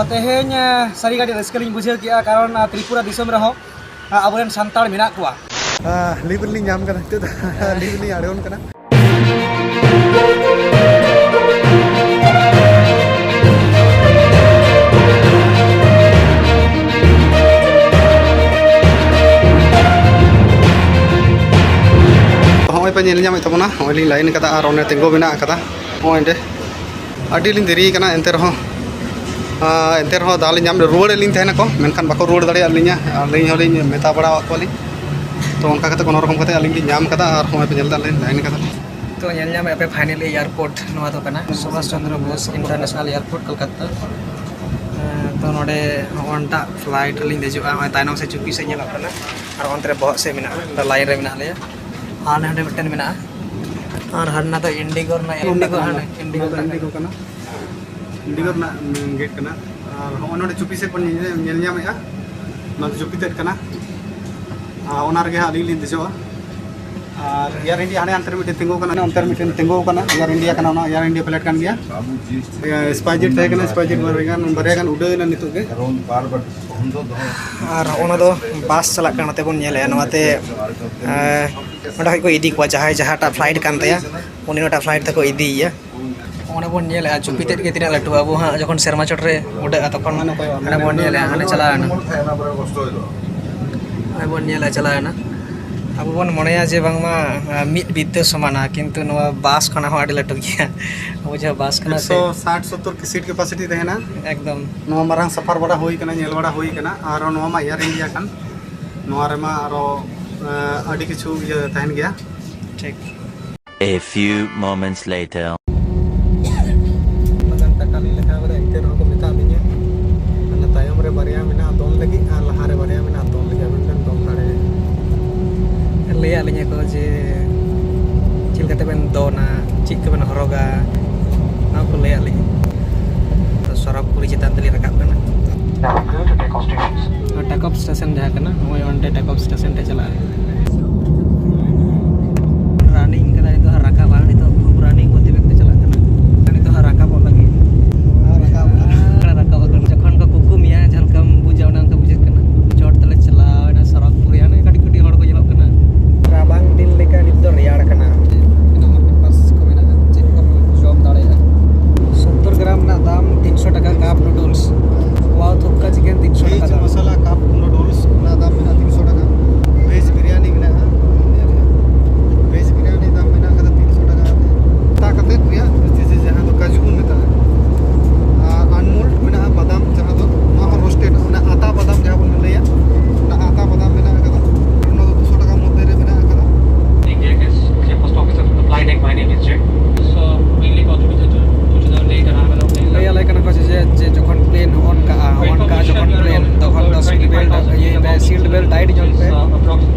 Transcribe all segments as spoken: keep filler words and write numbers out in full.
ᱛᱮᱦᱮᱧ ᱥᱟᱹᱨᱤ ᱜᱮ ᱟᱹᱰᱤ ᱨᱟᱹᱥᱠᱟᱹ ᱞᱤᱧ ᱵᱩᱡᱷᱟᱹᱣ ᱠᱮᱜᱼᱟ, ᱠᱟᱨᱚᱱ ᱛᱨᱤᱯᱩᱨᱟ ᱫᱤᱥᱚᱢ ᱨᱮᱦᱚᱸ ᱟᱵᱚᱨᱮᱱ ᱥᱟᱱᱛᱟᱲ ᱢᱮᱱᱟᱜ ᱠᱚᱣᱟ᱾ ᱞᱤᱵᱷ ᱨᱮᱞᱤᱧ ᱧᱟᱢ ᱠᱟᱫᱟ ᱱᱤᱛᱚᱜ ᱫᱚ᱾ ᱞᱤᱵᱷ ᱨᱮᱞᱤᱧ ᱟᱬᱜᱚᱱ ᱠᱟᱱᱟ᱾ ᱦᱚᱸᱜᱼᱚᱭ ᱯᱮ ᱧᱮᱞ ᱧᱟᱢᱮᱫ ᱛᱟᱵᱚᱱᱟ, ᱦᱚᱸᱜᱼᱚᱭ ᱞᱤᱧ ᱞᱟᱭᱤᱱ ᱠᱟᱫᱟ ᱟᱨ ᱚᱸᱰᱮ ᱛᱤᱸᱜᱩ ᱢᱮᱱᱟᱜ ᱠᱟᱫᱟ᱾ ᱦᱚᱸᱜᱼᱚᱭ ᱚᱸᱰᱮ ᱟᱹᱰᱤ ᱞᱤᱧ ᱫᱮᱨᱤ ᱠᱟᱱᱟ, ᱮᱱᱛᱮ ᱨᱮᱦᱚᱸ, ᱟᱸ, ᱮᱱᱛᱮ ᱨᱮᱦᱚᱸ ᱫᱟᱣ ᱞᱤᱧ ᱧᱟᱢ ᱞᱮᱫᱟ, ᱨᱩᱣᱟᱹᱲᱮᱫ ᱞᱤᱧ ᱛᱟᱦᱮᱱᱟᱠᱚ, ᱢᱮᱱᱠᱷᱟᱱ ᱵᱟᱠᱚ ᱨᱩᱣᱟᱹᱲ ᱫᱟᱲᱮᱭᱟᱫ ᱞᱤᱧᱟ᱾ ᱟᱹᱞᱤᱧ ᱦᱚᱸᱞᱤᱧ ᱢᱮᱛᱟ ᱵᱟᱲᱟᱣᱟᱫ ᱠᱚᱣᱟᱞᱤᱧ, ᱛᱚ ᱚᱱᱠᱟ ᱠᱟᱛᱮ ᱠᱳᱱᱳ ᱨᱚᱠᱚᱢ ᱠᱟᱛᱮ ᱟᱹᱞᱤᱧ ᱞᱤᱧ ᱧᱟᱢ ᱠᱟᱫᱟ᱾ ᱟᱨ ᱦᱚᱸᱜᱼᱚᱭ ᱯᱮ ᱧᱮᱞ ᱮᱫᱟ ᱟᱹᱞᱤᱧ ᱞᱟᱭᱤᱱ ᱠᱟᱫᱟ᱾ ᱛᱚ ᱧᱮᱞ ᱧᱟᱢᱮᱫ ᱯᱮ finally airport ᱱᱚᱣᱟ ᱫᱚ ᱠᱟᱱᱟ ᱥᱩᱵᱷᱟᱥ ᱪᱚᱱᱫᱨᱚ ᱵᱳᱥ international airport ᱠᱳᱞᱠᱟᱛᱟ᱾ ᱮᱸ, ᱛᱚ ᱱᱚᱰᱮ ᱦᱚᱸᱜᱼᱚᱭ ᱴᱟᱜ flight ᱨᱮᱞᱤᱧ ᱫᱮᱡᱚᱜᱼᱟ, ᱱᱚᱜᱼᱚᱭ ᱛᱟᱭᱱᱚᱢ ᱥᱮᱫ ᱪᱩᱯᱤ ᱥᱮᱫ ᱧᱮᱞᱚᱜ ᱠᱟᱱᱟ ᱟᱨ ᱚᱱᱛᱮ ᱨᱮ ᱵᱚᱦᱚᱜ ᱥᱮᱫ ᱢᱮᱱᱟᱜᱼᱟ, ᱛᱚ line ᱨᱮ ᱢᱮᱱᱟᱜ ᱞᱮᱭᱟ᱾ ᱟᱨ ᱱᱚᱰᱮ ᱢᱤᱫᱴᱮᱱ ᱢᱮᱱᱟᱜᱼᱟ, ᱟᱨ ᱦᱟᱱᱟ ᱫᱚ Indigo ᱨᱮᱱᱟᱜ, Indigo ᱦᱟᱱᱟ ᱦᱟᱱᱟ Indigo ᱫᱚ ᱨᱮᱱᱟᱜ Indigo ᱠᱟᱱᱟ᱾ Indigo ᱨᱮᱱᱟᱜ, ᱩᱸ, gate ᱠᱟᱱᱟ᱾ ᱟᱨ ᱦᱚᱸᱜᱼᱚᱭ ᱱᱚᱰᱮ ᱪᱩᱯᱤ ᱥᱮᱫ ᱵᱚᱱ ᱧᱮᱞ, ᱧᱮᱞ ᱧᱟᱢᱮᱫᱼᱟ, ᱚᱱᱟ ᱫᱚ ᱪᱩᱯᱤ ᱛᱮᱫ ᱠᱟᱱᱟ᱾ ᱟᱨ ᱚᱱᱟ ᱨᱮᱜᱮ ᱦᱟᱸᱜ ᱟᱹᱞᱤᱧ ᱞᱤᱧ ᱫᱮᱡᱚᱜᱼᱟ᱾ ᱟᱨ Air India ᱦᱟᱸᱰᱮ ᱦᱟᱱᱛᱮ ᱨᱮ ᱢᱤᱫᱴᱮᱱ ᱛᱤᱸᱜᱩ ᱠᱟᱱᱟ, ᱚᱱᱛᱮ ᱨᱮ ᱢᱤᱫᱴᱮᱱ ᱛᱤᱸᱜᱩ ᱠᱟᱱᱟ, Air India ᱠᱟᱱᱟ, ᱚᱱᱟ Air India flight ᱠᱟᱱ ᱜᱮᱭᱟ᱾ ᱮ, SpiceJet ᱛᱟᱦᱮᱸ ᱠᱟᱱᱟ, SpiceJet ᱵᱟᱨᱭᱟ ᱜᱟᱱ, ᱵᱟᱨᱭᱟ ᱜᱟᱱ ᱩᱰᱟᱹᱣ ᱮᱱᱟ ᱱᱤᱛᱚᱜ ᱜᱮ᱾ ᱟᱨ ᱚᱱᱟ ᱫᱚ bus ᱪᱟᱞᱟᱜ ᱠᱟᱱᱟ, ᱱᱚᱛᱮ ᱵᱚᱱ ᱧᱮᱞᱮᱫᱼᱟ, ᱱᱚᱣᱟᱛᱮ, ᱮ, ᱚᱸᱰᱮ ᱠᱷᱚᱡ ᱠᱚ ᱤᱫᱤ ᱠᱚᱣᱟ, ᱡᱟᱦᱟᱸᱭ ᱡᱟᱦᱟᱸᱴᱟᱜ flight ᱠᱟᱱ ᱛᱟᱭᱟ, ᱩᱱᱤ ᱚᱱᱟᱴᱟᱜ flight ᱛᱮᱠᱚ ᱤᱫᱤᱭᱮᱭᱟ᱾ ᱚᱸᱰᱮ ᱵᱚᱱ ᱧᱮᱞᱮᱫᱼᱟ ᱪᱩᱯᱤ ᱛᱮᱫ ᱜᱮ ᱛᱤᱱᱟᱹᱜ ᱞᱟᱹᱴᱩᱣᱟ᱾ ᱟᱵᱚ ᱦᱟᱸᱜ ᱡᱚᱠᱷᱚᱱ ᱥᱮᱨᱢᱟ ᱪᱚᱴ ᱨᱮ ᱩᱰᱟᱹᱜᱼᱟ, ᱛᱚᱠᱷᱚᱱ ᱦᱟᱱᱮ ᱠᱚᱭᱚᱜ ᱚᱸᱰᱮ ᱵᱚᱱ ᱧᱮᱞᱮᱫᱼᱟ, ᱦᱟᱱᱮ ᱪᱟᱞᱟᱣ ᱮᱱᱟ᱾ ᱚᱸᱰᱮ ᱵᱚᱱ ᱧᱮᱞᱟ ᱪᱟᱞᱟᱣ ᱮᱱᱟ᱾ ᱟᱵᱚ ᱵᱚᱱ ᱢᱚᱱᱮᱭᱟ ᱡᱮ ᱵᱟᱝᱢᱟ, ᱟᱸ, ᱢᱤᱫ ᱵᱤᱛᱟᱹ ᱥᱚᱢᱟᱱᱟ, ᱠᱤᱱᱛᱩ ᱱᱚᱣᱟ bus ᱠᱷᱚᱱᱟᱜ ᱦᱚᱸ ᱟᱹᱰᱤ ᱞᱟᱹᱴᱩ ᱜᱮᱭᱟ᱾ ᱟᱵᱚ ᱡᱟᱦᱟᱸ bus ᱠᱟᱱᱟ ᱥᱮ᱾ ᱮᱠᱥᱚ ᱥᱟᱴ ᱥᱚᱛᱛᱚᱨ seat capacity ᱛᱟᱦᱮᱱᱟ᱾ ᱮᱠᱫᱚᱢ᱾ ᱱᱚᱣᱟ ᱢᱟᱨᱟᱝ ᱥᱟᱯᱷᱟᱨ ᱵᱟᱲᱟ ᱦᱩᱭ ᱠᱟᱱᱟ, ᱧᱮᱞ ᱵᱟᱲᱟ ᱦᱩᱭ ᱠᱟᱱᱟ᱾ ᱟᱨ ᱱᱚᱣᱟ ᱢᱟ Air India ᱠᱟᱱ, ᱱᱚᱣᱟ ᱨᱮᱢᱟ ᱟᱨᱚ, ᱟᱸ, ᱟᱹᱰᱤ ᱠᱤᱪᱷᱩ ᱤᱭᱟᱹ ᱛᱟᱦᱮᱱ ᱜᱮᱭᱟ᱾ ᱴᱷᱤᱠ᱾ A few moments later. ᱩᱱᱟᱹᱜ ᱜᱟᱱ ᱴᱟᱠᱟ ᱞᱤᱧ ᱞᱮᱠᱷᱟ ᱠᱟᱫᱟ, ᱮᱱᱛᱮ ᱨᱮᱦᱚᱸ ᱠᱚ ᱢᱮᱛᱟᱜ ᱞᱤᱧᱟ, ᱚᱱᱟ ᱛᱟᱭᱚᱢ ᱨᱮ ᱵᱟᱨᱭᱟ ᱢᱮᱱᱟᱜᱼᱟ ᱫᱚᱱ ᱞᱟᱹᱜᱤᱫ ᱟᱨ ᱞᱟᱦᱟ ᱨᱮ ᱵᱟᱨᱭᱟ ᱢᱮᱱᱟᱜᱼᱟ ᱫᱚᱱ ᱞᱟᱹᱜᱤᱫ, ᱟᱵᱮᱱ ᱵᱮᱱ ᱫᱚᱱ ᱫᱟᱲᱮᱭᱟᱜᱼᱟ᱾ ᱞᱟᱹᱭᱟᱫ ᱞᱤᱧᱟ ᱠᱚ ᱡᱮ ᱪᱮᱫ ᱞᱮᱠᱟᱛᱮ ᱵᱮᱱ ᱫᱚᱱᱟ, ᱪᱮᱫ ᱠᱚᱵᱮᱱ ᱦᱚᱨᱚᱜᱟ, ᱚᱱᱟ ᱠᱚ ᱞᱟᱹᱭᱟᱫ ᱞᱤᱧᱟ᱾ ᱛᱚ ᱥᱚᱨᱚᱜᱽᱯᱩᱨᱤ ᱪᱮᱛᱟᱱ ᱛᱮᱞᱤᱧ ᱨᱟᱠᱟᱵ ᱠᱟᱱᱟ᱾ Now clear to take off stations. Take off station ᱡᱟᱦᱟᱸ ᱠᱟᱱᱟ, ᱱᱚᱜᱼᱚᱭ ᱚᱸᱰᱮ ᱴᱟᱠᱚᱯ ᱥᱴᱮᱥᱚᱱ ᱴᱷᱮᱱ ᱪᱟᱞᱟᱜᱼᱟ᱾ Running ᱠᱟᱫᱟ ᱱᱤᱛᱚᱜ ᱦᱟᱸᱜ ᱨᱟᱠᱟᱵᱼᱟ, ᱱᱤᱛᱚᱜ ᱠᱷᱩᱵ running ᱜᱚᱛᱤ ᱵᱮᱜᱽ ᱛᱮ ᱪᱟᱞᱟᱜ ᱠᱟᱱᱟ᱾ ᱱᱤᱛᱚᱜ ᱦᱟᱸᱜ ᱨᱟᱠᱟᱵᱚᱜ ᱞᱟᱹᱜᱤᱫ᱾ ᱨᱟᱠᱟᱵ ᱟᱠᱟᱱᱟ᱾ ᱨᱟᱠᱟᱵ ᱟᱠᱟᱱᱟ᱾ ᱥᱟᱭᱤᱰ ᱧᱚᱜ ᱯᱮ᱾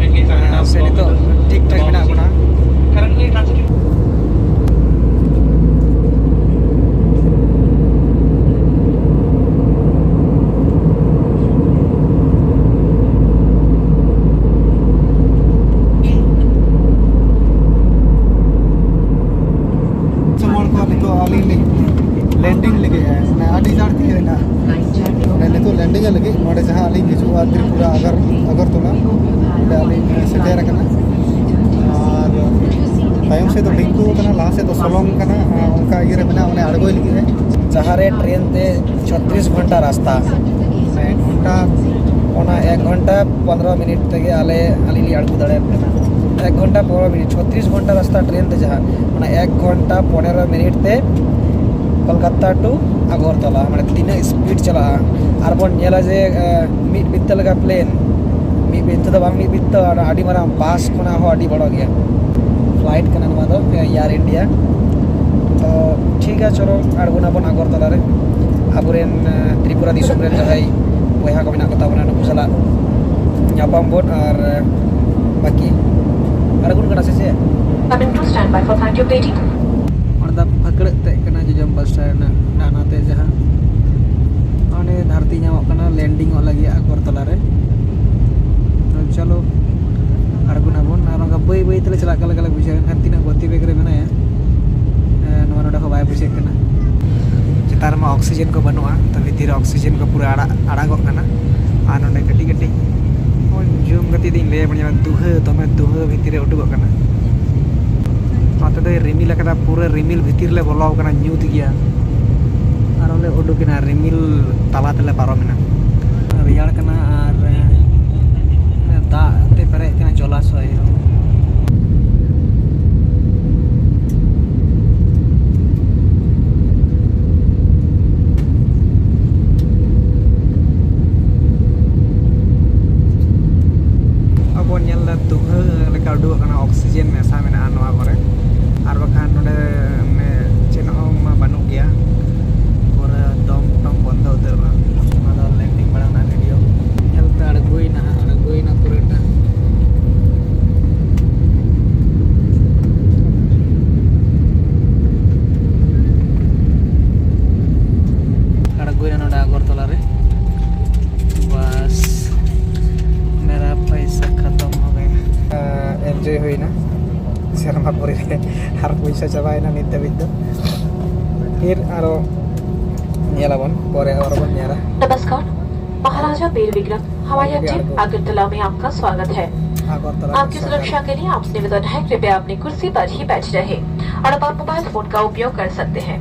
ᱥᱮ ᱱᱤᱛᱚᱜ ᱴᱷᱤᱠ ᱴᱷᱟᱠ ᱢᱮᱱᱟᱜ ᱵᱚᱱᱟ᱾ ᱥᱚᱢᱚᱭ ᱠᱚ ᱱᱤᱛᱚᱜ ᱟᱹᱞᱤᱧ ᱞᱤᱧ ᱞᱮᱱᱰᱤᱝ ᱞᱟᱹᱜᱤᱫ, ᱢᱟᱱᱮ ᱟᱹᱰᱤ ᱡᱟᱹᱥᱛᱤ ᱦᱩᱭᱱᱟ᱾ ᱱᱤᱛᱚᱜ ᱞᱮᱱᱰᱤᱝ ᱞᱟᱹᱜᱤᱫ ᱱᱚᱰᱮ ᱡᱟᱦᱟᱸ ᱟᱹᱞᱤᱧ ᱦᱤᱡᱩᱜᱼᱟ ᱛᱨᱤᱯᱩᱨᱟ ᱟᱜᱟᱨ-, ᱟᱜᱟᱨᱛᱚᱞᱟ, ᱚᱸᱰᱮ ᱟᱹᱞᱤᱧ ᱥᱮᱴᱮᱨ ᱟᱠᱟᱱᱟ᱾ ᱟᱨ ᱛᱟᱭᱚᱢ ᱥᱮᱫ ᱫᱚ ᱰᱷᱤᱝᱠᱩ ᱠᱟᱱᱟ, ᱞᱟᱦᱟ ᱥᱮᱫ ᱫᱚ ᱥᱚᱞᱚᱝ ᱠᱟᱱᱟ᱾ ᱚᱱᱠᱟ ᱤᱭᱟᱹ ᱨᱮ ᱢᱮᱱᱟᱜᱼᱟ, ᱚᱱᱮ ᱟᱬᱜᱚᱭ ᱞᱟᱹᱜᱤᱫ ᱨᱮ᱾ ᱡᱟᱦᱟᱸ ᱨᱮ ᱴᱨᱮᱱ ᱛᱮ ᱪᱷᱚᱛᱨᱤᱥ ᱜᱷᱚᱱᱴᱟ ᱨᱟᱥᱛᱟ, ᱮᱠ ᱜᱷᱚᱱᱴᱟ, ᱚᱱᱟ ᱮᱠ ᱜᱷᱚᱱᱴᱟ ᱯᱚᱱᱨᱚ ᱢᱤᱱᱤᱴ ᱛᱮᱜᱮ ᱟᱞᱮ, ᱟᱹᱞᱤᱧ ᱞᱤᱧ ᱟᱬᱜᱚ ᱫᱟᱲᱮᱭᱟᱜ ᱠᱟᱱᱟ᱾ ᱮᱠ ᱜᱷᱚᱱᱴᱟ ᱯᱚᱱᱨᱚ ᱢᱤᱱᱤᱴ, ᱪᱷᱚᱛᱨᱤᱥ ᱜᱷᱚᱱᱴᱟ ᱨᱟᱥᱛᱟ ᱴᱨᱮᱱ ᱛᱮ ᱡᱟᱦᱟᱸ, ᱚᱱᱟ ᱮᱠ ᱜᱷᱚᱱᱴᱟ ᱯᱚᱱᱮᱨᱚ ᱢᱤᱱᱤᱴ ᱛᱮ ᱠᱳᱞᱠᱟᱛᱟ ᱴᱩ ᱟᱜᱚᱨᱛᱚᱞᱟ, ᱢᱟᱱᱮ ᱛᱤᱱᱟᱹᱜ ᱥᱯᱤᱰ ᱪᱟᱞᱟᱜᱼᱟ᱾ ᱟᱨ ᱵᱚᱱ ᱧᱮᱞᱟ ᱡᱮ, ᱮ, ᱢᱤᱫ ᱵᱤᱛᱛᱟᱹ ᱞᱮᱠᱟ ᱯᱞᱮᱱ, ᱢᱤᱫ ᱵᱤᱛᱛᱟᱹ ᱫᱚ ᱵᱟᱝ, ᱢᱤᱫ ᱵᱤᱛᱛᱟᱹ, ᱟᱹᱰᱤ ᱢᱟᱨᱟᱝ ᱵᱟᱥ ᱠᱷᱚᱱᱟᱜ ᱦᱚᱸ ᱟᱹᱰᱤ ᱵᱚᱲᱚ ᱜᱮᱭᱟ᱾ ᱯᱷᱞᱟᱭᱤᱴ ᱠᱟᱱᱟ ᱱᱚᱣᱟ ᱫᱚ, ᱮᱭᱟᱨ ᱤᱱᱰᱤᱭᱟ᱾ ᱛᱚ ᱴᱷᱤᱠ ᱜᱮᱭᱟ, ᱪᱚᱞᱚ ᱟᱬᱜᱚᱱᱟᱵᱚᱱ ᱟᱜᱚᱨᱛᱚᱞᱟ ᱨᱮ᱾ ᱟᱵᱚᱨᱮᱱ, ᱮ, ᱛᱨᱤᱯᱩᱨᱟ ᱫᱤᱥᱚᱢ ᱨᱮᱱ ᱡᱟᱦᱟᱸᱭ ᱵᱚᱭᱦᱟ ᱠᱚ ᱢᱮᱱᱟᱜ ᱠᱚ ᱛᱟᱵᱚᱱᱟ, ᱱᱩᱠᱩ ᱥᱟᱞᱟᱜ ᱧᱟᱯᱟᱢ ᱵᱚᱱ᱾ ᱟᱨ, ᱮ, ᱵᱟᱹᱠᱤ ᱟᱬᱜᱚᱱ ᱠᱟᱱᱟ ᱥᱮ ᱪᱮᱫ? Coming to standby for thank you, P T. ᱚᱸᱰᱮ ᱫᱚ ᱯᱷᱟᱹᱠᱲᱟᱹᱜ ᱛᱮ ᱠᱟᱱᱟ ᱡᱚᱡᱚᱢ ᱯᱟᱥᱴᱟ ᱨᱮᱱᱟᱜ ᱰᱟᱦᱱᱟ ᱛᱮ, ᱡᱟᱦᱟᱸ ᱚᱸᱰᱮ ᱫᱷᱟᱹᱨᱛᱤ ᱧᱟᱢᱚᱜ ᱠᱟᱱᱟ, ᱞᱮᱱᱰᱤᱝ ᱚᱜ ᱞᱟᱹᱜᱤᱫ ᱟᱜᱚᱨᱛᱚᱞᱟ ᱨᱮ᱾ ᱛᱚ ᱪᱚᱞᱚ ᱟᱬᱜᱚᱱᱟᱵᱚᱱ᱾ ᱟᱨ ᱚᱱᱠᱟ ᱵᱟᱹᱭ ᱵᱟᱹᱭ ᱛᱮᱞᱮ ᱪᱟᱞᱟᱜ ᱠᱟᱱ ᱞᱮᱠᱟ ᱞᱮ ᱵᱩᱡᱷᱟᱹᱣ, ᱮᱱᱠᱷᱟᱱ ᱛᱤᱱᱟᱹᱜ ᱜᱚᱛᱤ ᱵᱮᱜᱽ ᱨᱮ ᱢᱮᱱᱟᱭᱟ, ᱮ, ᱱᱚᱣᱟ ᱱᱚᱰᱮ ᱦᱚᱸ ᱵᱟᱭ ᱵᱩᱡᱷᱟᱹᱜ ᱠᱟᱱᱟ᱾ ᱪᱮᱛᱟᱱ ᱨᱮᱢᱟ ᱚᱠᱥᱤᱡᱮᱱ ᱠᱚ ᱵᱟᱹᱱᱩᱜᱼᱟ, ᱛᱚ ᱵᱷᱤᱛᱤᱨ ᱨᱮ ᱚᱠᱥᱤᱡᱮᱱ ᱠᱚ ᱯᱩᱨᱟᱹ ᱟᱲᱟᱜ, ᱟᱲᱟᱜᱚᱜ ᱠᱟᱱᱟ᱾ ᱟᱨ ᱱᱚᱰᱮ ᱠᱟᱹᱴᱤᱡ ᱠᱟᱹᱴᱤᱡ ᱡᱩᱢ ᱠᱟᱛᱮ ᱤᱧ ᱞᱟᱹᱭ ᱟᱵᱚᱱ, ᱧᱮᱞ ᱢᱮ, ᱫᱩᱦᱟᱹ, ᱫᱚᱢᱮ ᱫᱩᱦᱟᱹ ᱵᱷᱤᱛᱤᱨ ᱨᱮ ᱩᱰᱩᱠᱚᱜ ᱠᱟᱱᱟ᱾ ᱱᱚᱛᱮ ᱫᱚᱭ ᱨᱤᱢᱤᱞ ᱟᱠᱟᱫᱟ, ᱯᱩᱨᱟᱹ ᱨᱤᱢᱤᱞ ᱵᱷᱤᱛᱤᱨ ᱞᱮ ᱵᱚᱞᱚ ᱟᱠᱟᱱᱟ, ᱧᱩᱛ ᱜᱮᱭᱟ᱾ ᱟᱨ ᱚᱸᱰᱮ ᱩᱰᱩᱠ ᱮᱱᱟ, ᱨᱤᱢᱤᱞ ᱛᱟᱞᱟ ᱛᱮᱞᱮ ᱯᱟᱨᱚᱢ ᱮᱱᱟ᱾ ᱨᱮᱭᱟᱲ ᱠᱟᱱᱟ ᱟᱨ, ᱮ, ᱫᱟᱜ ᱛᱮ ᱯᱮᱨᱮᱡ ᱠᱟᱱᱟ ᱡᱚᱞᱟᱥᱚᱭ᱾ ᱟᱵᱚ ᱧᱮᱞ ᱮᱫᱟ ᱫᱩᱦᱟᱹ ᱞᱮᱠᱟ ᱩᱰᱩᱠᱚᱜ ᱠᱟᱱᱟ, ᱚᱠᱥᱤᱡᱮᱱ ᱢᱮᱥᱟ ᱢᱮᱱᱟᱜᱼᱟ ᱱᱚᱣᱟ ᱠᱚᱨᱮ᱾ ᱟᱨ ᱵᱟᱠᱷᱟᱱ ᱱᱚᱰᱮ ᱢᱟᱱᱮ ᱪᱮᱫ ᱦᱚᱸ ᱢᱟ ᱵᱟᱹᱱᱩᱜ ᱜᱮᱭᱟ, ᱯᱩᱨᱟᱹ ᱫᱚᱢ ᱴᱚᱢ ᱵᱚᱱᱫᱚ ᱩᱛᱟᱹᱨᱚᱜᱼᱟ᱾ ᱱᱚᱣᱟ ᱫᱚ ᱞᱮᱱᱰᱤᱝ ᱢᱟᱲᱟᱝ ᱨᱮᱱᱟᱜ ᱵᱷᱤᱰᱤᱭᱳ᱾ ᱧᱮᱞ ᱯᱮ, ᱟᱬᱜᱚᱭᱮᱱᱟ ᱦᱟᱸᱜ, ᱟᱬᱜᱚᱭᱮᱱᱟ᱾ बस, मेरा पैसा खत्म हो गया। ᱮᱱᱡᱚᱭ ᱦᱩᱭᱱᱟ ᱥᱮᱨᱢᱟ ᱯᱩᱨᱤ ᱨᱮ, ᱟᱨ ᱯᱚᱭᱥᱟ ᱪᱟᱵᱟᱭᱮᱱᱟ ᱱᱤᱛ ᱫᱷᱟᱹᱵᱤᱡ ᱫᱚ᱾ ᱯᱷᱤᱨ ᱟᱨᱚ ᱧᱮᱞᱟᱵᱚᱱ, ᱯᱚᱨᱮ ᱟᱨᱚ ᱵᱚᱱ ᱧᱮᱞᱟ᱾ नमस्कार, महाराजा बीर विक्रम हवाई अड्डे अगरतला में आपका स्वागत है। आपकी सुरक्षा के लिए आपसे निवेदन है, कृपया अपनी कुर्सी पर ही बैठे रहें और अब आप मोबाइल फोन का उपयोग कर सकते हैं।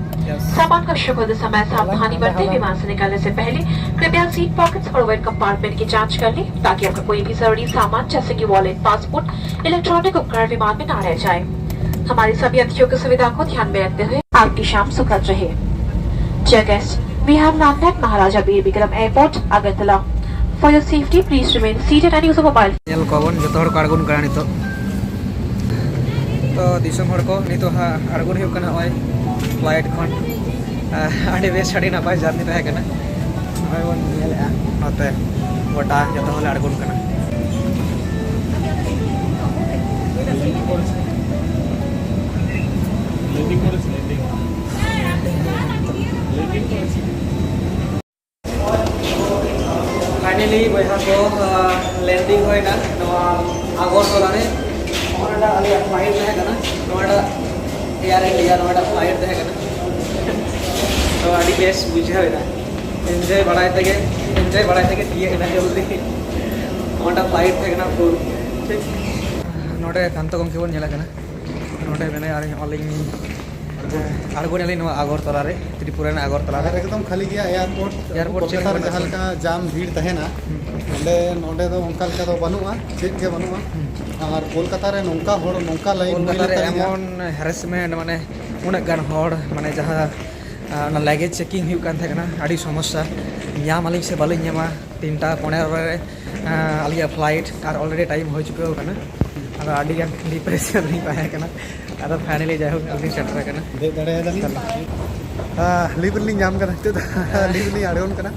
सामान का शुभ समय सावधानी बरतें। विमान से निकलने से पहले कृपया सीट पॉकेट्स और ओवर कंपार्टमेंट की जांच कर लें, ताकि आपका कोई भी जरूरी सामान जैसे कि वॉलेट, पासपोर्ट, इलेक्ट्रॉनिक उपकरण विमान में ना रह जाए। हमारी सभी यात्रियों की सुविधा को ध्यान में रखते हुए आपकी शाम सुखद रहे। Dear guests, we have landed Maharaja Bir Bikram Airport, Agartala. For your safety, please remain seated and use a mobile. ᱧᱮᱞ ᱠᱚᱣᱟᱵᱚᱱ ᱡᱚᱛᱚ ᱦᱚᱲ ᱠᱚ ᱟᱬᱜᱚᱱ ᱠᱟᱱᱟ ᱱᱤᱛᱚᱜ᱾ ᱛᱚ ᱫᱤᱥᱚᱢ ᱦᱚᱲ ᱠᱚ, ᱱᱤᱛᱚᱜ ᱦᱟᱸᱜ ᱟᱬᱜᱚᱱ ᱦᱩᱭᱩᱜ ᱠᱟᱱᱟ ᱱᱚᱜᱼᱚᱭ ᱯᱷᱞᱟᱭᱤᱴ ᱠᱷᱚᱱ᱾ ᱟᱹᱰᱤ ᱵᱮᱥ, ᱟᱹᱰᱤ ᱱᱟᱯᱟᱭ ᱡᱟᱨᱱᱤ ᱛᱟᱦᱮᱸ ᱠᱟᱱᱟ᱾ ᱱᱚᱜᱼᱚᱭ ᱵᱚᱱ ᱧᱮᱞᱮᱫᱼᱟ ᱱᱚᱛᱮ ᱜᱚᱴᱟ ᱡᱚᱛᱚ ᱦᱚᱲᱞᱮ ᱟᱬᱜᱚᱱ ᱠᱟᱱᱟ᱾ ᱯᱷᱟᱭᱱᱟᱞᱤ ᱵᱚᱭᱦᱟ ᱠᱚ, ᱞᱮᱱᱰᱤᱝ ᱦᱩᱭᱱᱟ ᱱᱚᱣᱟ ᱟᱜᱚᱨᱛᱚᱞᱟ ᱨᱮ᱾ ᱱᱚᱣᱟᱴᱟᱜ ᱟᱞᱮᱭᱟᱜ ᱯᱷᱞᱟᱭᱤᱴ ᱛᱟᱦᱮᱸ ᱠᱟᱱᱟ, ᱱᱚᱣᱟᱴᱟᱜ ᱮᱭᱟᱨ ᱤᱱᱰᱤᱭᱟ, ᱱᱚᱣᱟᱴᱟᱜ ᱯᱷᱞᱟᱭᱤᱴ ᱛᱟᱦᱮᱸ ᱠᱟᱱᱟ᱾ ᱛᱚ ᱟᱹᱰᱤ ᱵᱮᱥ ᱵᱩᱡᱷᱟᱹᱣ ᱮᱱᱟ, ᱮᱱᱡᱚᱭ ᱵᱟᱲᱟᱭ ᱛᱮᱜᱮ, ᱮᱱᱡᱚᱭ ᱵᱟᱲᱟᱭ ᱛᱮᱜᱮ ᱛᱤᱭᱟᱹᱜ ᱮᱱᱟ ᱡᱚᱞᱫᱤ᱾ ᱱᱚᱣᱟᱴᱟᱜ ᱯᱷᱞᱟᱭᱤᱴ ᱛᱟᱦᱮᱸ ᱠᱟᱱᱟ ᱯᱷᱩᱞ᱾ ᱴᱷᱤᱠ, ᱱᱚᱰᱮ ᱠᱟᱱᱛᱚ ᱜᱚᱢᱠᱮ ᱵᱚᱱ ᱧᱮᱞᱮ ᱠᱟᱱᱟ, ᱱᱚᱰᱮ ᱢᱮᱱᱟᱭᱟ᱾ ᱟᱨ ᱚᱱᱞᱤᱧ ᱟᱬᱜᱚᱱᱟᱞᱤᱧ ᱱᱚᱣᱟ ᱟᱜᱚᱨᱛᱚᱞᱟ ᱨᱮ, ᱛᱨᱤᱯᱩᱨᱟ ᱨᱮᱱᱟᱜ ᱟᱜᱚᱨᱛᱚᱞᱟ ᱨᱮ᱾ ᱟᱨ ᱮᱠᱫᱚᱢ ᱠᱷᱟᱹᱞᱤ ᱜᱮᱭᱟ ᱮᱭᱟᱨᱯᱳᱨᱴ᱾ ᱮᱭᱟᱨᱯᱳᱨᱴ ᱪᱮᱫ ᱠᱳᱞᱠᱟᱛᱟ ᱦᱚᱸ ᱨᱮ ᱵᱟᱹᱱᱩᱜᱼᱟ᱾ ᱡᱟᱦᱟᱸ ᱞᱮᱠᱟ ᱡᱟᱢ ᱵᱷᱤᱲ ᱛᱟᱦᱮᱱᱟ, ᱦᱩᱸ᱾ ᱱᱚᱰᱮ, ᱱᱚᱰᱮ ᱫᱚ ᱚᱱᱠᱟ ᱞᱮᱠᱟ ᱫᱚ ᱵᱟᱹᱱᱩᱜᱼᱟ, ᱪᱮᱫ ᱜᱮ ᱵᱟᱹᱱᱩᱜᱼᱟ᱾ ᱦᱩᱸ᱾ ᱟᱨ ᱠᱳᱞᱠᱟᱛᱟ ᱨᱮ ᱱᱚᱝᱠᱟ ᱦᱚᱲ, ᱱᱚᱝᱠᱟ ᱞᱟᱭᱤᱱ ᱦᱩᱭ ᱠᱳᱞᱠᱟᱛᱟ ᱨᱮ ᱞᱮᱱ ᱛᱟᱞᱤᱧᱟ᱾ ᱮᱢᱚᱱ ᱦᱮᱨᱮᱥᱢᱮᱱᱴ, ᱢᱟᱱᱮ ᱩᱱᱟᱹᱜ ᱜᱟᱱ ᱦᱚᱲ, ᱢᱟᱱᱮ ᱡᱟᱦᱟᱸ, ᱟᱨ ᱚᱱᱟ ᱞᱟᱜᱮᱡᱽ ᱪᱮᱠᱤᱝ ᱦᱩᱭᱩᱜ ᱠᱟᱱ ᱛᱟᱦᱮᱸ ᱠᱟᱱᱟ, ᱟᱹᱰᱤ ᱥᱚᱢᱚᱥᱥᱟ᱾ ᱧᱟᱢ ᱟᱹᱞᱤᱧ ᱥᱮ ᱵᱟᱹᱞᱤᱧ ᱧᱟᱢᱟ, ᱛᱤᱱᱴᱟ ᱯᱚᱱᱮᱨᱚ ᱨᱮ, ᱟᱸ, ᱟᱹᱞᱤᱧᱟᱜ ᱯᱷᱞᱟᱭᱤᱴ, ᱟᱨ ᱚᱞᱨᱮᱰᱤ ᱴᱟᱭᱤᱢ ᱦᱩᱭ ᱪᱩᱠᱟᱹᱣ ᱟᱠᱟᱱᱟ᱾ ᱟᱫᱚ ᱟᱹᱰᱤ ᱜᱟᱱ ᱰᱤᱯᱨᱮᱥᱚᱱ ᱨᱮᱞᱤᱧ ᱛᱟᱦᱮᱸ ᱠᱟᱱᱟ᱾ ᱟᱫᱚ ᱯᱷᱟᱭᱱᱟᱞᱤ ᱡᱟᱭᱦᱳᱠ ᱟᱹᱞᱤᱧ ᱥᱮᱴᱮᱨ ᱟᱠᱟᱱᱟ᱾ ᱫᱮᱡ ᱫᱟᱲᱮᱭᱟᱫᱟᱞᱤᱧ᱾ ᱪᱚᱞᱚ᱾ ᱟᱸ, ᱞᱤᱯᱷᱴ ᱨᱮᱞᱤᱧ ᱧᱟᱢ ᱠᱟᱫᱟ, ᱱᱤᱛᱚᱜ ᱫᱚ ᱞᱤᱯᱷᱴ ᱨᱮᱞᱤᱧ ᱟᱬᱜᱚᱱ ᱠᱟᱱᱟ᱾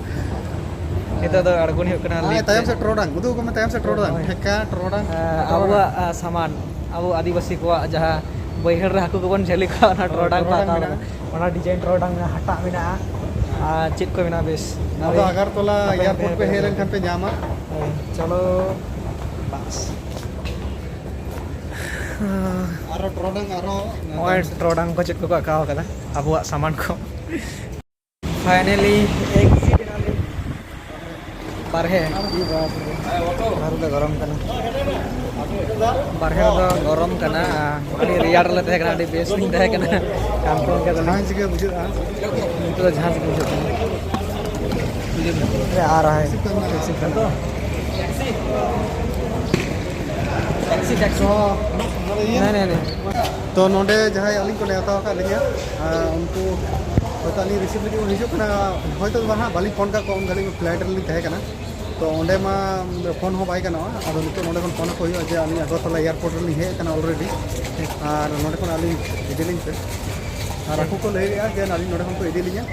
ᱱᱤᱛᱚᱜ ᱫᱚ ᱟᱬᱜᱚᱱ ᱦᱩᱭᱩᱜ ᱠᱟᱱᱟ ᱦᱳᱭ, ᱞᱤᱯᱷᱴ ᱛᱟᱭᱚᱢ ᱨᱮ᱾ ᱥᱮᱫ ᱴᱚᱨᱚᱰᱟᱝ, ᱩᱫᱩᱜ ᱟᱠᱚ ᱢᱮ ᱛᱟᱭᱚᱢ ᱥᱮᱫ ᱴᱚᱨᱚᱰᱟᱝ, ᱦᱳᱭ᱾ ᱴᱷᱮᱠᱟ ᱴᱚᱨᱚᱰᱟᱝ᱾ ᱟᱸ, ᱴᱚᱨᱚᱰᱟᱝ᱾ ᱟᱵᱚᱣᱟᱜ, ᱟᱸ, ᱥᱟᱢᱟᱱ, ᱟᱵᱚ ᱟᱹᱫᱤᱵᱟᱹᱥᱤ ᱠᱚᱣᱟᱜ ᱡᱟᱦᱟᱸ ᱵᱟᱹᱭᱦᱟᱹᱲ ᱨᱮ ᱦᱟᱹᱠᱩ ᱠᱚᱵᱚᱱ ᱡᱷᱟᱹᱞᱤ ᱠᱚᱣᱟ, ᱚᱱᱟ ᱦᱳᱭ, ᱴᱚᱨᱚᱰᱟᱝ ᱠᱚ ᱴᱚᱨᱚᱰᱟᱝ ᱦᱟᱛᱟᱣ ᱢᱮᱱᱟᱜᱼᱟ᱾ ᱠᱟᱫᱟ᱾ ᱚᱱᱟ ᱰᱤᱡᱟᱭᱤᱱ ᱴᱚᱨᱚᱰᱟᱝ ᱢᱮᱱᱟᱜᱼᱟ, ᱦᱟᱴᱟᱜ ᱢᱮᱱᱟᱜᱼᱟ᱾ ᱟᱨ ᱪᱮᱫ ᱠᱚ ᱢᱮᱱᱟᱜᱼᱟ ᱵᱮᱥ? ᱟᱫᱚ ᱟᱜᱟᱨᱛᱚᱞᱟ ᱟᱯᱮ ᱮᱭᱟᱨᱯᱳᱨᱴ ᱯᱮ ᱦᱮᱡ ᱞᱮᱱᱠᱷᱟᱱ ᱯᱮ ᱧᱟᱢᱟ᱾ ᱦᱳᱭ, ᱪᱚᱞᱚ᱾ ᱵᱟᱥ᱾ ᱟᱨᱚ ᱴᱚᱨᱚᱰᱟᱝ, ᱟᱨᱚ ᱱᱚᱜᱼᱚᱭ ᱴᱚᱨᱚᱰᱟᱝ ᱠᱚ ᱪᱮᱫ ᱠᱚᱠᱚ ᱟᱠᱟᱣ ᱠᱟᱫᱟ, ᱟᱵᱚᱣᱟᱜ ᱥᱟᱢᱟᱱ ᱠᱚ᱾ Finally exit ᱮᱱᱟᱞᱮ ᱵᱟᱨᱦᱮ᱾ ᱵᱟᱨᱦᱮ ᱫᱚ ᱜᱚᱨᱚᱢ ᱠᱟᱱᱟ᱾ ᱵᱟᱨᱦᱮ ᱨᱮᱫᱚ ᱜᱚᱨᱚᱢ ᱠᱟᱱᱟ᱾ ᱟᱹᱰᱤ ᱨᱮᱭᱟᱲ ᱞᱮ ᱛᱟᱦᱮᱸ ᱠᱟᱱᱟ, ᱟᱹᱰᱤ ᱵᱮᱥ ᱞᱤᱧ ᱛᱟᱦᱮᱸ ᱠᱟᱱᱟ᱾ ᱠᱟᱱ ᱠᱚ ᱚᱱᱠᱟ ᱫᱚ ᱡᱟᱦᱟᱸ ᱪᱤᱠᱟᱹ ᱵᱩᱡᱷᱟᱹᱜᱼᱟ᱾ ᱱᱤᱛᱚᱜ ᱫᱚ ᱡᱟᱦᱟᱸ ᱪᱤᱠᱟᱹ ᱵᱩᱡᱷᱟᱹᱜ ᱠᱟᱱᱟ᱾ ᱟᱨ ᱦᱟᱭ ᱴᱮᱠᱥᱤ ᱠᱟᱱᱟ᱾ Taxi, taxi. ᱱᱮ, ᱱᱮ, ᱱᱮ᱾ ᱛᱚ, ᱱᱚᱰᱮ ᱡᱟᱦᱟᱸᱭ ᱟᱹᱞᱤᱧ ᱠᱚ ᱱᱮᱣᱛᱟ ᱟᱠᱟᱫ ᱞᱤᱧᱟ, ᱟᱨ ᱩᱱᱠᱩ ᱦᱚᱭᱛᱳ ᱟᱹᱞᱤᱧ ᱨᱤᱥᱤᱵᱷ ᱞᱟᱹᱜᱤᱫ ᱠᱚ ᱦᱤᱡᱩᱜ ᱠᱟᱱᱟ, ᱦᱚᱭᱛᱳ ᱵᱟᱝ ᱦᱟᱸᱜ, ᱵᱟᱹᱞᱤᱧ ᱯᱷᱳᱱ ᱠᱟᱜ ᱠᱚᱣᱟ, ᱩᱱ ᱜᱷᱟᱹᱲᱤᱡ ᱯᱷᱞᱟᱭᱤᱴ ᱨᱮᱞᱤᱧ ᱛᱟᱦᱮᱸ ᱠᱟᱱᱟ᱾ ᱛᱚ, ᱚᱸᱰᱮ ᱢᱟ ᱯᱷᱳᱱ ᱦᱚᱸ ᱵᱟᱭ ᱜᱟᱱᱚᱜᱼᱟ᱾ ᱟᱫᱚ ᱱᱤᱛᱚᱜ ᱱᱚᱸᱰᱮ ᱠᱷᱚᱱ ᱯᱷᱳᱱ ᱟᱠᱚ ᱦᱩᱭᱩᱜᱼᱟ ᱡᱮ ᱟᱹᱞᱤᱧ ᱟᱜᱚᱨᱛᱚᱞᱟ ᱮᱭᱟᱨᱯᱳᱨᱴ ᱨᱮᱞᱤᱧ ᱦᱮᱡ ᱟᱠᱟᱱᱟ ᱚᱞᱨᱮᱰᱤ, ᱟᱨ ᱱᱚᱸᱰᱮ ᱠᱷᱚᱱ ᱟᱹᱞᱤᱧ ᱤᱫᱤ ᱞᱤᱧ ᱯᱮ᱾ ᱟᱨ ᱟᱠᱚ ᱠᱚ ᱞᱟᱹᱭᱮᱫᱼᱟ ᱡᱮ ᱟᱹᱞᱤᱧ ᱱᱚᱸᱰᱮ ᱠᱷᱚᱱ ᱠᱚ ᱤᱫᱤ ᱞᱤᱧᱟ᱾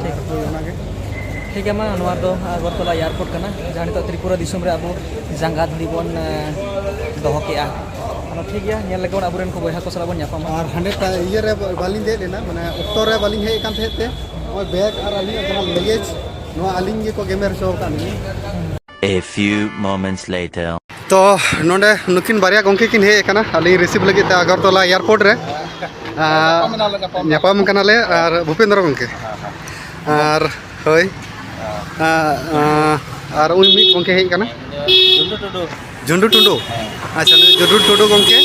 ᱴᱷᱤᱠ᱾ ᱦᱳᱭ, ᱚᱱᱟᱜᱮ᱾ ᱴᱷᱤᱠ ᱜᱮᱭᱟ, ᱢᱟ, ᱱᱚᱣᱟ ᱫᱚ ᱟᱜᱚᱨᱛᱚᱞᱟ ᱮᱭᱟᱨᱯᱳᱨᱴ ᱠᱟᱱᱟ, ᱡᱟᱦᱟᱸ ᱱᱤᱛᱚᱜ ᱛᱨᱤᱯᱩᱨᱟ ᱫᱤᱥᱚᱢ ᱨᱮ ᱟᱵᱚ ᱡᱟᱸᱜᱟ ᱫᱷᱩᱲᱤ ᱵᱚᱱ, ᱮ, ᱫᱚᱦᱚ ᱠᱮᱜᱼᱟ᱾ ᱟᱫᱚ ᱴᱷᱤᱠ ᱜᱮᱭᱟ, ᱧᱮᱞ ᱞᱮᱜᱮ ᱵᱚᱱ ᱟᱵᱚᱨᱮᱱ ᱠᱚ ᱵᱚᱭᱦᱟ ᱠᱚ ᱥᱟᱞᱟᱜ ᱵᱚᱱ ᱧᱟᱯᱟᱢᱟ᱾ ᱟᱨ ᱦᱟᱸᱰᱮ ᱴᱟ-, ᱤᱭᱟᱹ ᱨᱮ ᱵᱟᱹᱞᱤᱧ ᱫᱮᱡ ᱞᱮᱱᱟ, ᱢᱟᱱᱮ, ᱚᱠᱛᱚ ᱨᱮ ᱵᱟᱹᱞᱤᱧ ᱦᱮᱡ ᱟᱠᱟᱱ ᱛᱟᱦᱮᱸᱫ ᱛᱮ, ᱱᱚᱜᱼᱚᱭ ᱵᱮᱜᱽ ᱟᱨ ᱟᱹᱞᱤᱧᱟᱜ ᱡᱟᱦᱟᱸ ᱞᱟᱜᱮᱡᱽ, ᱱᱚᱣᱟ ᱟᱹᱞᱤᱧ ᱜᱮᱠᱚ ᱜᱮᱢᱮᱨ ᱦᱚᱪᱚ ᱟᱠᱟᱫ ᱞᱤᱧᱟ᱾ A few moments later. ᱛᱚ, ᱱᱚᱰᱮ ᱱᱩᱠᱤᱱ ᱵᱟᱨᱭᱟ ᱜᱚᱢᱠᱮ ᱠᱤᱱ ᱦᱮᱡ ᱟᱠᱟᱱᱟ ᱟᱹᱞᱤᱧ ᱨᱤᱥᱤᱵᱷ ᱞᱟᱹᱜᱤᱫ ᱛᱮ ᱟᱜᱚᱨᱛᱚᱞᱟ ᱮᱭᱟᱨᱯᱳᱨᱴ ᱨᱮ᱾ ᱟᱨ ᱧᱟᱯᱟᱢ ᱠᱟᱱᱟᱞᱮ, ᱟᱨ ᱵᱷᱩᱯᱮᱱᱫᱨᱚ ᱜᱚᱢᱠᱮ ᱟᱨ, ᱦᱳᱭ, ᱟᱨ, ᱟᱨ ᱩᱱᱤ ᱢᱤᱫ ᱜᱚᱢᱠᱮ ᱦᱮᱡ ᱟᱠᱟᱱᱟ, ᱡᱷᱩᱱᱰᱩ ᱴᱩᱰᱩ᱾ ᱟᱪᱪᱷᱟ, ᱱᱩᱭ ᱡᱷᱩᱱᱰᱩ ᱴᱩᱰᱩ ᱜᱚᱢᱠᱮ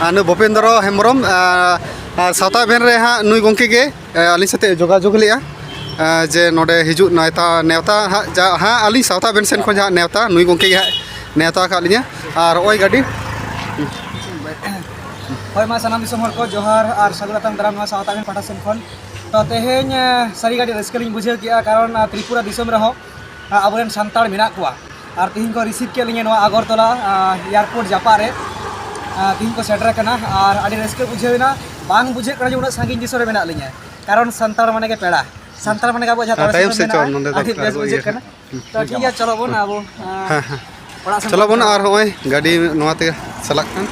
ᱟᱨ ᱱᱩᱭ ᱵᱷᱩᱯᱮᱱᱫᱨᱚ ᱦᱮᱢᱵᱨᱚᱢ, ᱟᱨ, ᱟᱨ ᱥᱟᱶᱛᱟ ᱮᱵᱷᱮᱱ ᱨᱮ ᱦᱟᱸᱜ ᱱᱩᱭ ᱜᱚᱢᱠᱮ ᱜᱮ ᱮ, ᱟᱹᱞᱤᱧ ᱥᱟᱛᱮ ᱡᱳᱜᱟᱡᱳᱜᱽ ᱞᱮᱜᱼᱟ, ᱮ, ᱡᱮ ᱱᱚᱰᱮ ᱦᱤᱡᱩᱜ ᱱᱮᱣᱛᱟ, ᱱᱮᱣᱛᱟ ᱦᱟᱸᱜ, ᱡᱟ, ᱦᱟᱸᱜ ᱟᱹᱞᱤᱧ ᱥᱟᱶᱛᱟ ᱮᱵᱷᱮᱱ ᱥᱮᱱ ᱠᱷᱚᱱ ᱡᱟᱦᱟᱸ ᱱᱮᱣᱛᱟ, ᱱᱩᱭ ᱜᱚᱢᱠᱮ ᱜᱮ ᱦᱟᱸᱜ ᱱᱮᱣᱛᱟ ᱟᱠᱟᱫ ᱞᱤᱧᱟ᱾ ᱟᱨ ᱱᱚᱜᱼᱚᱭ ᱜᱟᱹᱰᱤ᱾ ᱦᱳᱭ, ᱢᱟ ᱥᱟᱱᱟᱢ ᱫᱤᱥᱚᱢ ᱦᱚᱲ ᱠᱚ ᱡᱚᱦᱟᱨ ᱟᱨ ᱥᱟᱹᱜᱩᱱ ᱟᱛᱟᱝ ᱫᱟᱨᱟᱢ ᱱᱚᱣᱟ ᱥᱟᱶᱛᱟ ᱮᱵᱷᱮᱱ ᱯᱟᱦᱴᱟ ᱥᱮᱱ ᱠᱷᱚᱱ᱾ ᱛᱚ, ᱛᱮᱦᱮᱧ, ᱮ, ᱥᱟᱹᱨᱤ ᱜᱮ ᱟᱹᱰᱤ ᱨᱟᱹᱥᱠᱟᱹ ᱞᱤᱧ ᱵᱩᱡᱷᱟᱹᱣ ᱠᱮᱜᱼᱟ, ᱠᱟᱨᱚᱱ, ᱟ, ᱛᱨᱤᱯᱩᱨᱟ ᱫᱤᱥᱚᱢ ᱨᱮᱦᱚᱸ, ᱟ, ᱟᱵᱚᱨᱮᱱ ᱥᱟᱱᱛᱟᱲ ᱢᱮᱱᱟᱜ ᱠᱚᱣᱟ᱾ ᱟᱨ ᱛᱤᱦᱤᱧ ᱠᱚ ᱨᱤᱥᱤᱵᱷ ᱠᱮᱫ ᱞᱤᱧᱟ ᱱᱚᱣᱟ ᱟᱜᱚᱨᱛᱚᱞᱟ, ᱟ, ᱮᱭᱟᱨᱯᱳᱨᱴ ᱡᱟᱯᱟᱜ ᱨᱮ᱾ ᱟ, ᱛᱤᱦᱤᱧ ᱠᱚ ᱥᱮᱴᱮᱨ ᱟᱠᱟᱱᱟ ᱟᱨ ᱟᱹᱰᱤ ᱨᱟᱹᱥᱠᱟᱹ ᱵᱩᱡᱷᱟᱹᱣ ᱮᱱᱟ᱾ ᱵᱟᱝ ᱵᱩᱡᱷᱟᱹᱜ ᱠᱟᱱᱟ ᱡᱮ ᱩᱱᱟᱹᱜ ᱥᱟᱺᱜᱤᱧ ᱫᱤᱥᱚᱢ ᱨᱮ ᱢᱮᱱᱟᱜ ᱞᱤᱧᱟ, ᱠᱟᱨᱚᱱ ᱥᱟᱱᱛᱟᱲ ᱢᱟᱱᱮ ᱜᱮ ᱯᱮᱲᱟ, ᱥᱟᱱᱛᱟᱲ ᱢᱟᱱᱮ ᱜᱮ ᱟᱵᱚᱣᱟᱜ ᱡᱟᱦᱟᱸ ᱛᱚᱲᱮ ᱛᱟᱭᱚᱢ ᱥᱩᱛᱟᱹᱢ ᱥᱮᱫ ᱪᱚ, ᱢᱮᱱᱟᱜᱼᱟ, ᱱᱚᱸᱰᱮ ᱫᱚ ᱟᱹᱰᱤ ᱵᱮᱥ ᱟᱨᱚ ᱵᱩᱡᱷᱟᱹᱜ ᱤᱭᱟᱹ ᱠᱟᱱᱟ᱾ ᱨᱮ᱾ ᱛᱚ, ᱴᱷᱤᱠ ᱜᱮᱭᱟ, ᱪᱚᱞᱚ ᱵᱚᱱ ᱟᱵᱚ, ᱟ, ᱦᱮᱸ, ᱦᱮᱸ᱾ ᱚᱲᱟᱜ ᱥᱮᱱ ᱪᱚᱞᱚ ᱵᱚᱱ ᱵᱚᱱ ᱪᱟᱞᱟᱜᱼᱟ᱾ ᱟᱨ ᱱᱚᱜᱼᱚᱭ ᱜᱟᱹᱰᱤ ᱱᱚᱣᱟ ᱛᱮᱜᱮ ᱪᱟᱞᱟᱜ ᱠᱟᱱ᱾